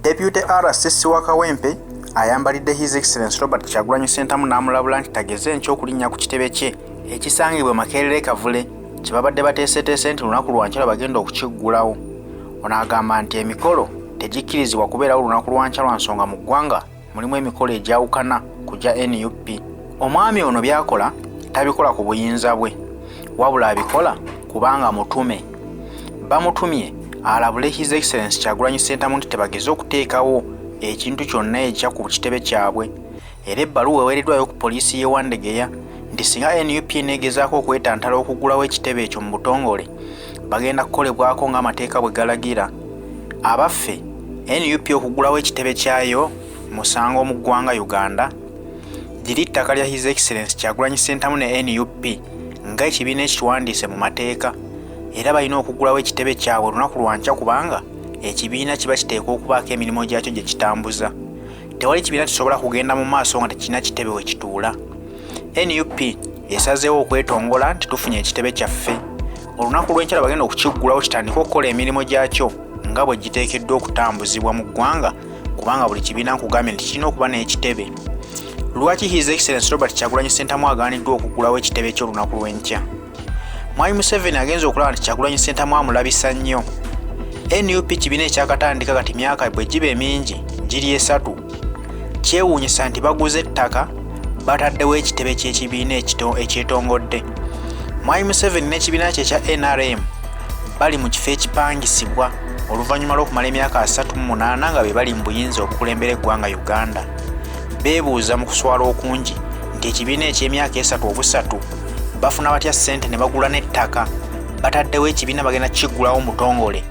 Deputy RCC wa Kawempe ayambalidde His Excellency Robert Kyagulanyi Ssentamu n'amulabula nti tageze enkya okulinnya ku kitebe kye ekisangibwa e Makerere Kavule kye babadde bateeseteese nti lunaku lwa nkya lwe bagenda okukiggulawo. Ono agamba nti emikolo tegikkirizibwa kubeerawo lunaku lwa nkya lwa nsonga mu ggwanga mulimu emikolo egyawukana ku gya nup. Omwami ono by'akola tabikola ku buyinza bwe wabula abikola kubanga mutume. Bamutumye alabule His Excellency Kyagulanyi Ssentamu nti tebageze okuteekawo ekintu kyonna ekya ku kitebe kyabwe era ebbaluwa eweereddwayo ku poliisi y'e Wandegeya nti singa nup eneegezaako okwetantala okuggulawo ekitebe ekyo mu butongole bagenda kukolebwako ng'amateeka bwe galagira. Abaffe, nup okuggulawo ekitebe kyayo musango mu ggwanga Uganda? Liri ttaka lya His Excellency Kyagulanyi Ssentamu ne nup nga ekibiina ekiwandiise mu mateeka era balina okuggulawo ekitebe kyabwe olunaku lwa nkya kubanga ekibiina kiba kiteekwa okubaako emirimu gyakyo gye kitambuza. Tewali kibiina kisobola kugenda mu maaso nga tekirina kitebe we kituula. Nup esazeewo okwetongola nti tufunye ekitebe kyaffe. Olunaku lw'enkya lwe bagenda okukiggulawo kitandike okukola emirimu gyakyo nga bwe giteekeddwa okutambuzibwa mu ggwanga kubanga buli kibiina nkugambye nti kirina okuba n'ekitebe. Lwaki His Excellency Robert Kyagulanyi Ssentamu agaaniddwa okuggulawo ekitebe kye olunaku lw'enkya? Mwami Museveni agenze okulaba nti Kyagulanyi Ssentamu amulabisa nnyo. Nup kibiina ekyakatandika kati myaka bwe giba emingi giri esatu. Kyewuunyisa nti baguze ettaka bataddewo ekitebe ky'ekibiina ekyetongodde. Mwami Museveni n'ekibiina kye ekya NRM bali mu kifo ekipangisibwa oluvannyuma lw'okumala emyaka 38 nga be bali mu buyinza obukulembera eggwanga Uganda. Beebuuza mu kuswala okungi nti ekibiina eky'emyaka esatu obusatu bafuna batya ssente ne bagula n'ettaka bataddewo ekibiina bagenda kukiggulawo mu butongole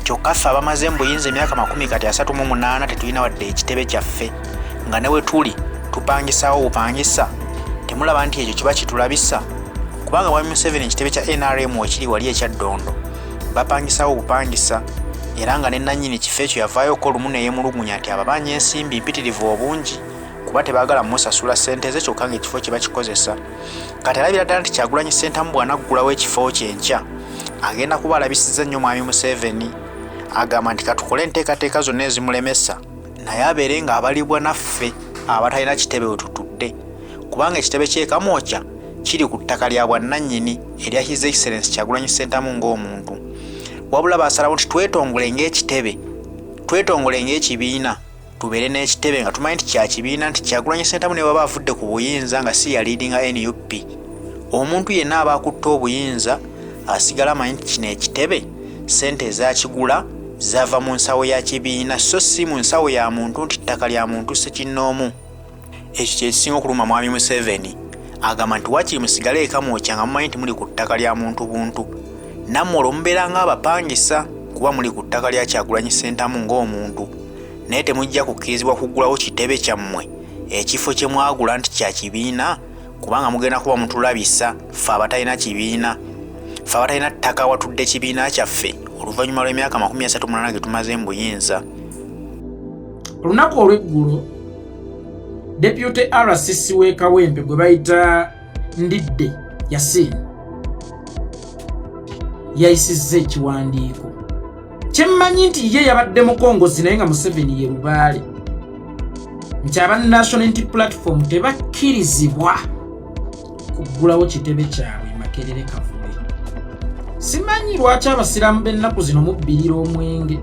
kyokka ffe abamaze mu buyinza emyaka makumi kati 38 tetulina wadde ekitebe kyaffe nga ne we tuli tupangisaawo bupangisa. Temulaba nti ekyo kiba kitulabisa? Kubanga Mwami Museveni ekitebe kya NRM wekiri wali e Kyaddondo bapangisaawo bupangisa era nga ne nnannyini kifo ekyo yavaayoko lumu ne yeemulugunya nti ababanja ensimbi mpitirivu obungi kuba tebaagala musasula ssente ze kyokka ng'ekifo kye bakikozesa. Kati alabira ddala nti Kyagulanyi Ssentamu bw'anaggulawo ekifo kye enkya agenda kuba alabisizza nnyo Mwami Museveni. Agamba nti katukole enteekateeka zonna ezimulemesa naye abeere ng'abalibwa naffe abatalina kitebe we tutudde kubanga ekitebe ky'e Kamwokya kiri ku ttaka lya bwannannyini erya His Excellency Kyagulanyi Ssentamu ng'omuntu. Wabula baasalawo nti twetongole ng'ekitebe, twetongole ng'ekibiina tubeere n'ekitebe nga tumanyi nti kya kibiina nti Kyagulanyi Ssentamu ne bw'aba avudde ku buyinza nga si yaliidinga nup, omuntu yenna aba akutte obuyinza asigala amanyi nti kino ekitebe ssente ezakigula zava mu nsawo ya kibiina so si mu nsawo ya muntu nti ttaka lya muntu ssekinnoomu. Ekyo kye kisinga okuluma Mwami Museveni. Agamba nti waakiri musigale e Kamwokya nga mumanyi nti muli ku ttaka lya muntu buntu. Nammwe olwo mubeera ng'abapangisa kuba muli ku ttaka lya Kyagulanyi Ssentamu ng'omuntu. Naye temujja kukkirizibwa kuggulawo kitebe kyammwe ekifo kye mwagula nti kya kibiina kubanga mugenda kuba mutulabisa ffe abatalina kibiina, ffe abatalina ttaka awatudde kibiina kyaffe oluvannyuma lw'emyaka 38 ge tumaze mu buyinza. Olunaku olw'eggulo Deputy RCC w'e Kawempe gwe bayita Ndidde Yasin yayisizza ekiwandiiko kyemmanyi nti ye yabadde mukongozi naye nga Museveni ye lubaale nti aba National Unity Platform tebakkirizibwa kuggulawo kitebe kyabwe Makerere Kavule. Simanyi lwaki abasiraamu b'ennaku zino mubbirira omwenge,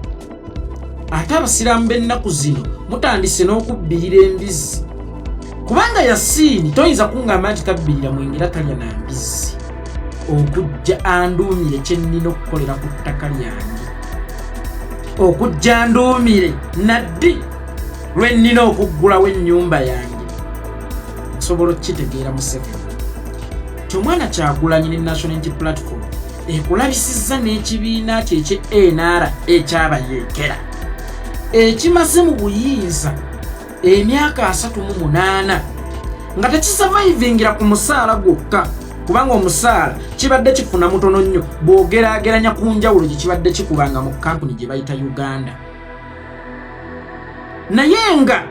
ate abasiraamu b'ennaku zino mutandise n'okubbirira embizzi, kubanga Yasiini toyinza kungamba nti tabbirira mwenge era talya na mbizzi. Okujja anduumire kye nnina okukolera ku ttaka lyange, okujja anduumire naddi lwe nnina okuggulawo ennyumba yange, nsobola okukitegeera Museveni nti omwana Kyagulanyi ne National Unity Platform ekulabisizza n'ekibiina kye ekye NRA ekyabayeekera ekimaze mu buyinza emyaka 38 nga tekisavaivingira ku musaala gwokka, kubanga omusaala kibadde kifuna mutono nnyo bw'ogeraageranya ku njawulo gye kibadde kikubanga mu kampuni gye bayita Uganda, naye nga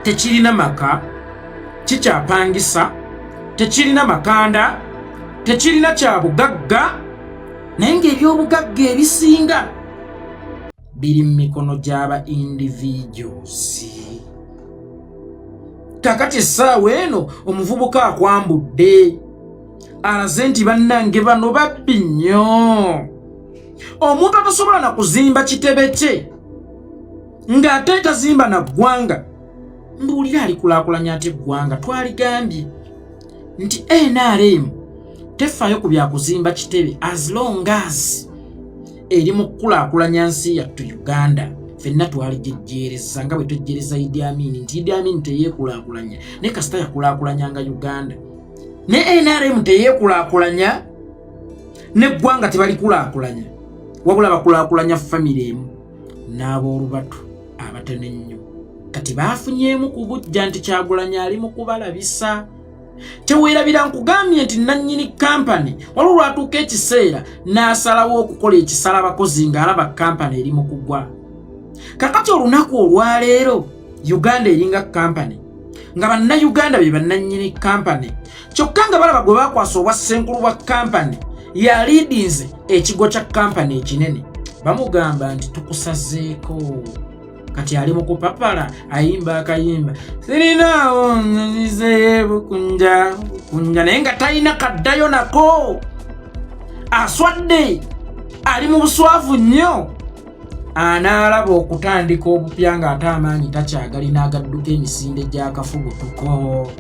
tekirina maka, kikyapangisa, tekirina makanda, tekirina kya bugagga, naye ng'ebyobugagga ebisinga Biri mu mikono gy'aba individuals. Kakati essaawa eno omuvubuka akwambudde, alaze nti bannange bano babbi nnyo. Omuntu atasobola na kuzimba kitebe kye ng'ate tazimba na ggwanga, mbuulira alikulaakulanya ate eggwanga? Twaligambye nti NRM tefaayo ku byakuzimba kitebe as long as eri mu kukulaakulanya nsi yattu Uganda. Ffenna twalijejjeereza nga bwe twejjeereza Idi Amin nti Idi Amin teyeekulaakulanya, naye kasita yakulaakulanyanga Uganda. Ne NRM teyeekulaakulanya n'eggwanga tebalikulaakulanya, wabula bakulaakulanya famire emu n'ab'olubatu abatono ennyo. Kati baafunyeemu ku bujja nti Kyagulanyi ali mu kubalabisa. Teweerabira nkugambye nti nannyini kampani waliwo lwatuuka ekiseera n'asalawo okukola ekisala abakozi ng'alaba kampani eri mu kugwa. Kakati olunaku olwaleero Uganda eringa kampani nga bannayuganda be bannannyini kampani, kyokka nga balaba gwe bakwasa obwa ssenkulu bwa kampani yaliidinze ekigo kya kampani ekinene, bamugamba nti tukusazeeko. Kati ali mu kupapala ayimba akayimba sirinaawo nzizeyo bukunja bukunja, naye nga talina kaddayo nako, aswadde, ali mu buswavu nnyo. Anaalaba okutandika obupya ng'ate amaanyi takyagalina agadduka emisinde gy'akafubutuko.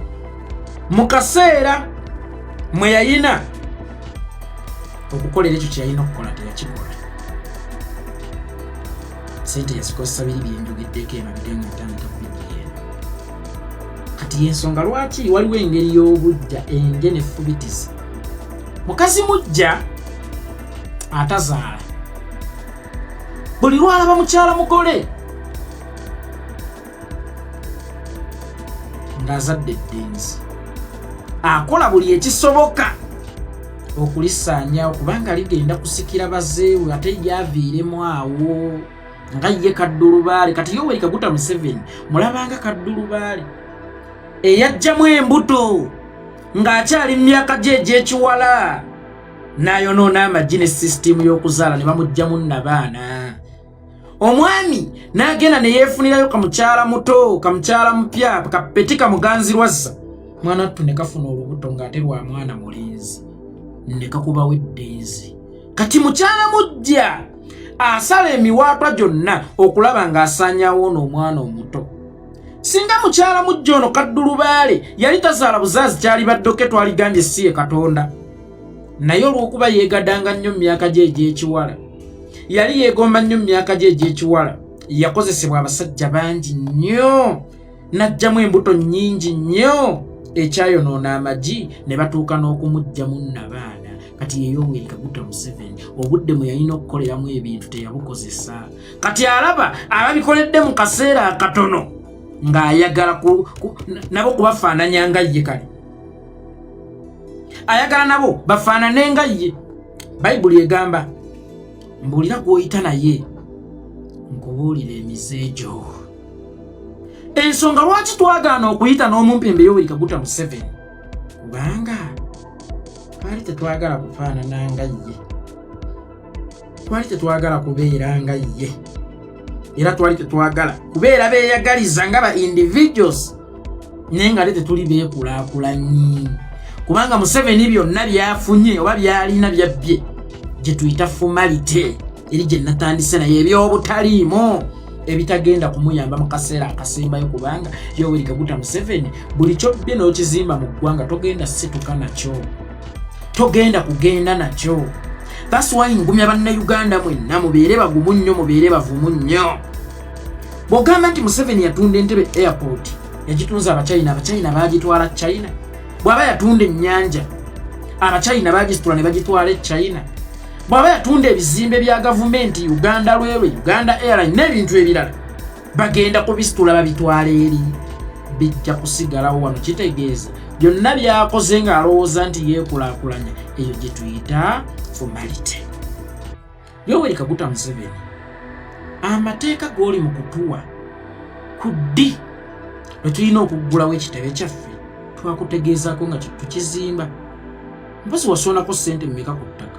Mu kaseera mwe yayina okukolera ekyo kye yalina okukola teyakikola. Sente yazikozesa biri byenjogeddeko emabega nga ntandika vidiyo eno. Kati yensonga lwaki waliwo engeri y'obujja enje nefubitizi. Mukazi mujja atazaala buli lwalaba mukyala mugole ng'azadde eddenzi, akola buli ekisoboka okulisaanyawo kubanga ligenda kusikira bazeewe, ate lyaviiremu awo nga ye kaddulubaale. Kati Yoweri Kaguta Museveni mulabanga kaddulubaale eyajjamu embuto ng'akyali mu myaka gye egy'ekiwala, n'ayonoona amagi ne sisitiimu y'okuzaala ne bamuggyamu nnabaana. Omwami n'agenda ne yeefunirayo kamukyala muto, kamukyala mupya, kapeti kamuganzirwazza, mwana ttu ne kafuna olubuto ng'ate lwa mwana mulenzi, ne kakubawo eddenzi. Kati mukyala mujja asala emiwaatwa gyonna okulaba ng'asaanyawo ono omwana omuto. Singa mukyala mujja ono kaddulubaale yali tazaala buzaazi, kyali baddoke twaligambye si ye Katonda, naye olw'okuba yeegadanga nnyo mu myaka gye egy'ekiwala, yali yeegomba nnyo mu myaka gye egy'ekiwala, yakozesebwa abasajja bangi nnyo n'aggyamu embuto nnyingi nnyo ekyayonoona amagi ne batuuka n'okumuggyamu nnabaana. Kati ye Yoweri Kaguta Museveni obudde mwe yalina okukoleramu ebintu teyabukozesa. Kati alaba ababikoledde mu kaseera akatono ng'ayagala nabo kubafaananya nga ye. Kale ayagala nabo bafaanane nga ye. Bayibuli egamba, mbuulira gw'oyita naye nkubuulira emize gyo. Ensonga lwaki twagaana okuyita n'omumpembe Yoweri Kaguta Museveni, kubanga twali tetwagala kufaanana nga ye, twali tetwagala kubeera nga ye, era twali tetwagala kubeera beeyagaliza nga ba individuals, naye nga ate tetuli beekulaakulanyi, kubanga Museveni byonna byafunye oba byalina byabbye, gye tuyita formality eri gye natandise naye, ebyobutaliimu ebitagenda kumuyamba mu kaseera akasembayo, kubanga Yoweri Kaguta Museveni buli kyobbye n'okizimba mu ggwanga togenda situka nakyo, togenda kugenda nakyo. That's why ngumya bannayuganda mwenna, mubeere bagumu nnyo, mubeere bavumu nnyo. Bw'ogamba nti Museveni yatunda Entebe Airport, yagitunza Abachina, Abachina bagitwala China. Bw'aba yatunda ennyanja, Abachina bagisitula ne bagitwala e China. Bw'aba yatunda ebizimbe bya gavumenti, Uganda Railway, Uganda Airline n'ebintu ebirala, bagenda kubisitula babitwala eri, bijja kusigalawo wano. Kitegeeza byonna byakoze ng'alowooza nti yeekulaakulanya, eyo gye tuyita formality. Yoweri Kaguta Museveni, amateeka g'oli mu kutuwa ku ddi lwe tulina okuggulawo ekitebe kyaffe, twakutegeezaako nga tukizimba. Mpozi wasondako ssente mmeka ku ttaka?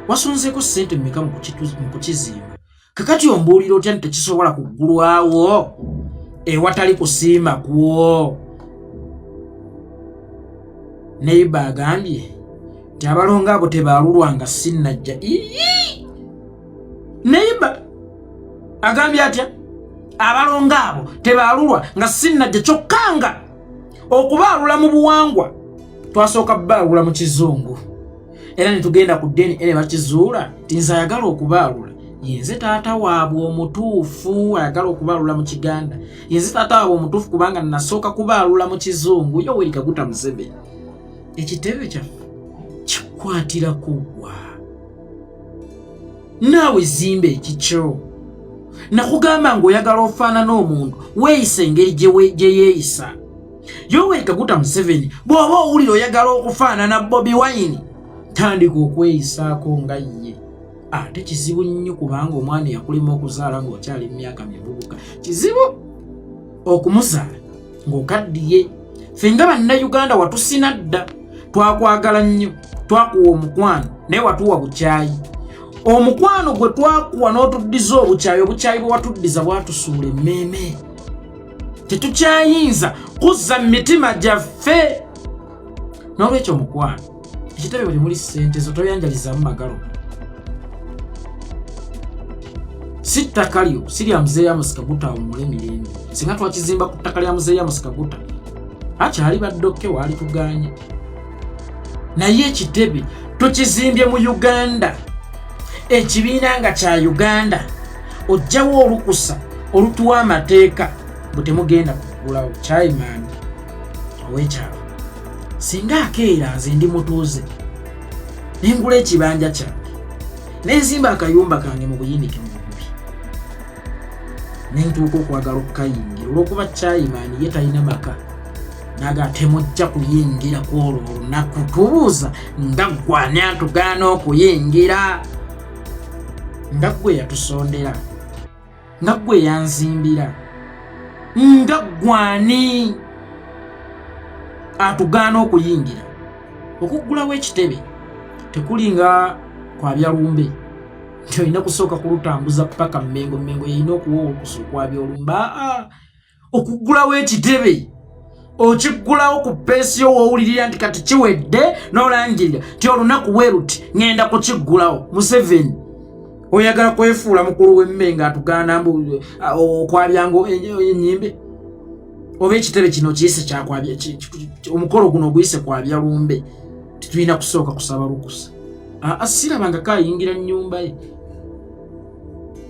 Wasonzeeko ssente mmeka mu kukizimba? Kakati ombuulira otya nti tekisobola kuggulwawo ewatali kusiima kwo? Neiba agambye nti abalongo abo tebaalulwa nga sinnajja. Ii! Neiba agambye atya? Abalongo abo tebaalulwa nga sinnajja, kyokka nga okubaalula mu buwangwa twasooka baalula mu kizungu, era ne tugenda ku DNA ne bakizuula nti nze ayagala okubaalula yenze taata waabwe omutuufu. Ayagala okubaalula mu Kiganda yenze taata waabwe omutuufu, kubanga nasooka kubaalula mu kizungu. Yoweri Kaguta Museveni, ekitebe kyaffe kikwatirako wa? Naawe zimba ekikyo. Nakugamba ng'oyagala ofaanana omuntu, weeyisa engeri gye yeeyisa. Yoweri Kaguta Museveni, bw'oba owulira oyagala okufaanana Bobi Wine, tandika okweyisaako nga ye. Ate kizibu nnyo, kubanga omwana yakulema okuzaala ng'okyali mu myaka mivubuka, kizibu okumuzaala ng'okaddiye. Ffe nga Bannayuganda watusina dda, twakwagala nnyo, twakuwa omukwano, naye watuwa bukyayi. Omukwano gwe twakuwa n'otuddiza obukyayi, obukyayi bwe watuddiza bwatusuula emmeeme, tetukyayinza kuzza mu mitima gyaffe. N'olwekyo omukwano, ekitebe bwe temuli ssente zo, toyanjalizaamu magalo. Si ttaka lyo, si lya Muzeeyi Amos Kaguta, awummule mirembe. Singa twakizimba ku ttaka lya Muzeeyi Amos Kaguta, akyali baddokke waali tuganye, naye ekitebe tukizimbye mu Uganda, ekibiina nga kya Uganda. Ojjawo olukusa olutuwa amateeka bwe temugenda kugulawo. Chairman ow'ekyalo singa akeera, nze ndi mutuuze, nengula ekibanja kyange, nenzimba akayumba kange mu buyinike mu bugubi, nentuuka okwagala okukayingira, olwokuba chairman ye talina maka, naga temujja kuyingira ku olwo olunaku. Tubuuza nga ggwe ani atugaana okuyingira? Nga ggwe yatusondera, nga ggwe yanzimbira, nga ggwe ani atugaana okuyingira? Okuggulawo ekitebe tekulinga kwabya lumbe nti olina kusooka kulutambuza paka Mmengo, Mmengo yeyina okuwa olukusa okwabya olumbe. Aa, okuggulawo ekitebe okiggulawo ku peesi yo woowulirira nti kati kiwedde, n'olangirira nti olunaku bwe luti ŋŋenda kukiggulawo. Museveni, oyagala kwefuula mukulu w'Emmengo atugaana mbu okwabyanga ennyimbe, oba ekitebe kino kiyise kyakwabya, omukolo guno oguyise kwabya lumbe, tetulina kusooka kusaba lukusa. Aa, sirabangako ayingira nnyumba ye,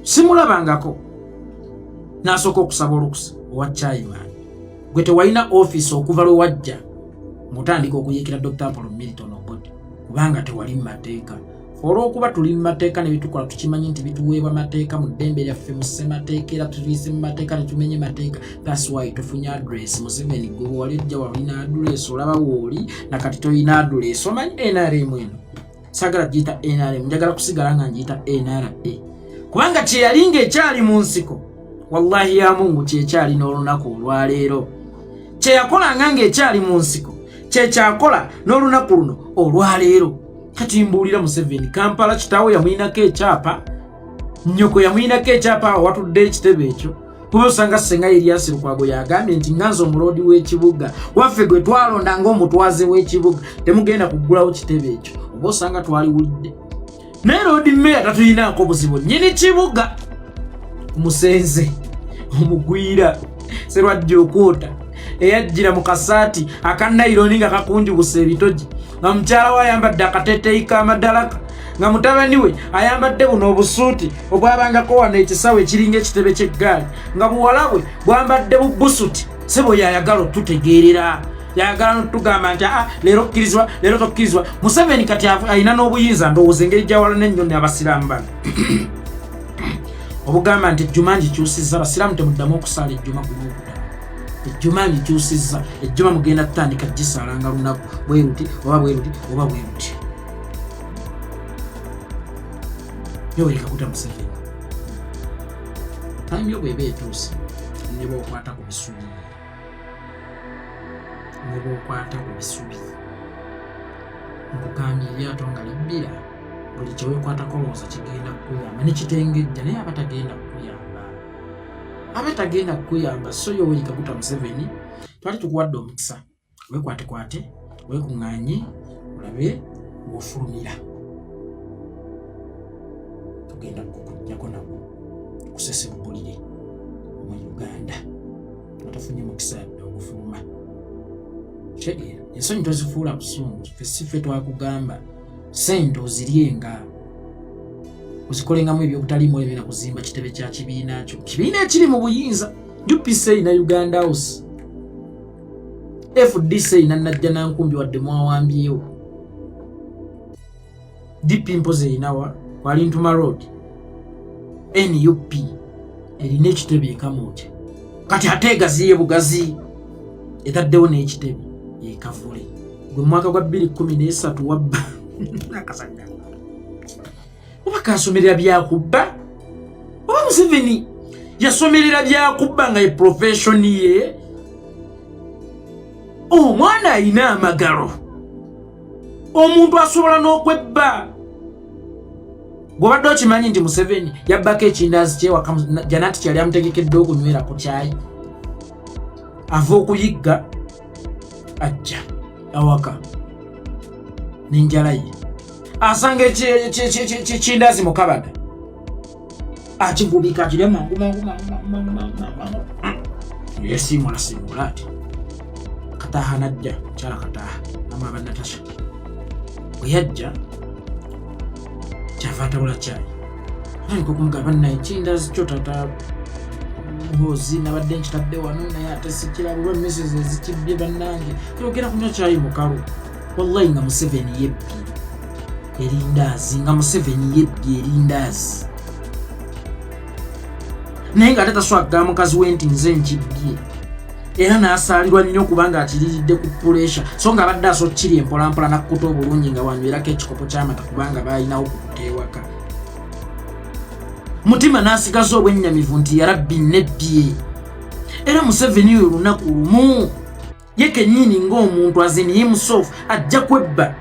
simulabangako n'asooka okusaba olukusa owa chairman. Gwe tewalina ofiisi okuva lwe wajja ng'otandika okuyiikira Dr Apollo Milton Obote, kubanga tewali mu mateeka. Olw'okuba tuli mu mateeka ne bitukola, tukimanyi nti bituweebwa mateeka mu ddembe lyaffe mu ssemateeka, era tuyise mu mateeka, tetumenye mateeka. That's why tufunye address. Museveni, gwe bwe wali ojja walina address? Olaba wooli nakati toyina address. Omanyi NRM eno saagala giyita NRM, njagala kusigala nga ngiyita NRA, kubanga kyeyali ng'ekyali mu nsiko, wallahi ya Mungu, kyekyali n'olunaku olwaleero. Kyeyakolanga ng'ekyali mu nsiko kyekyakola n'olunaku luno olwaleero. Kati mbuulira, Museveni, Kampala kitaawe yamuyinako ekyapa? Nnyoko yamuyinako ekyapa awo watudde ekitebe ekyo? Kuba osanga senga Erias Lukwago yagambye nti nganze omuloodi w'ekibuga waffe gwe twalonda ng'omutwaze w'ekibuga, temugenda kuggulawo kitebe ekyo, oba osanga twaliwulidde. Naye loodi meya tatulinaako buzibu, nnyini kibuga musenze omugwira Serwajja okwota eyajjira mu kasaati aka nayironi nga kakunjubusa ebitogi, nga mukyala we ayambadde akateeteeyi k'amadalaka, nga mutabani we ayambadde buno obusuuti obwabangako wano ekisawo ekiringa ekitebe ky'eggaali, nga buwala bwe bwambadde bubusuti. Sebo yayagala otutegeerera, yayagala notugamba nti aa, leero okkirizibwa, leero tokkirizibwa. Museveni kati alina n'obuyinza, ndowooza engeri gyawalana ennyo ne abasiraamu bano, obugamba nti ejjuma ngikyusizza, abasiraamu temuddamu okusaala ejjuma ku Lwokutaano, ejjuma ngikyusizza, ejjuma mugenda tutandika gisaalanga lunaku bwe luti oba bwe luti oba bwe luti. Yoweri Kaguta Museveni, time yo bweba etuuse, ne bwokwata ku bisubi, ne bwokwata ku bisubi, nkugambye eryato nga libbira. Buli kyewekwatako olowooza kigenda kukuyamba nekitengejja, naye aba tagenda kukuyamba, aba tagenda kukuyamba. So Yoweri Kaguta Museveni, twali tukuwadde omukisa, wekwatekwate, wekuŋŋaanye, olabe ng'ofulumira. Tugenda kukujjako nagwo tukusesebbulire mu Uganda nga tofunye mukisa yadde ogufuluma. Kitegeera, ensonyi tozifuula busungu. Ffe si ffe twakugamba sente oziryenga, ozikolengamu ebyobutaliimu, oleme na kuzimba kitebe kya kibiina kyo, kibiina ekiri mu buyinza. UPC erina Uganda House, FDC erina Najja Nankumbi, wadde mwawambyewo. DP mpozi erinawa kwali Ntuma Road. NUP erina ekitebe eKamwokya, kati ate egaziye bugazi, etaddewo n'ekitebe ekavule. Gwe mwaka gwa 2013 wabba akasajja, oba kasomerera byakubba, oba Museveni yasomerera byakubba nga ye profession ye. Omwana alina amagalo, omuntu asobola n'okwebba. Gwobadde okimanyi nti Museveni yabbako ekindaazi kyewaka Janati kyali amutegekedde okunywera ku kyayi? Ava okuyigga, ajja awaka n'enjala ye, asanga ekindazi mu kabaga, akigubika, akirya mangu mangu mangu mangu mangu mangu, yesiimula siimula ati. Kataaha najja, mukyala Kataaha namwaba Natasha bwe yajja, kyava atabula kyayi, atandika okumugamba, "Naye ekindazi kyo, tata Muhoozi, nabadde nkitadde wano naye ate sikiraba, oba mrs ezikibbye. Bannange, ogenda kunywa kyayi mukalu." Wallahi nga Museveni yebbye erindaazi, nga Museveni yebbye erindaazi, naye nga ate taswaga mukazi we nti nze nkibbye, era n'asaalirwa nnyo kubanga akiriridde ku pressure, so nga abadde asobola kiri empolampola nakkuta obulungi nga wanywerako ekikopo ky'amata, kubanga baalinawo kukuta ewaka. Mutima n'asigaza obwennyamivu nti yarabbi, nebbye. Era Museveni oyo olunaku lumu ye kennyini ng'omuntu, as in himself, ajja kwebba.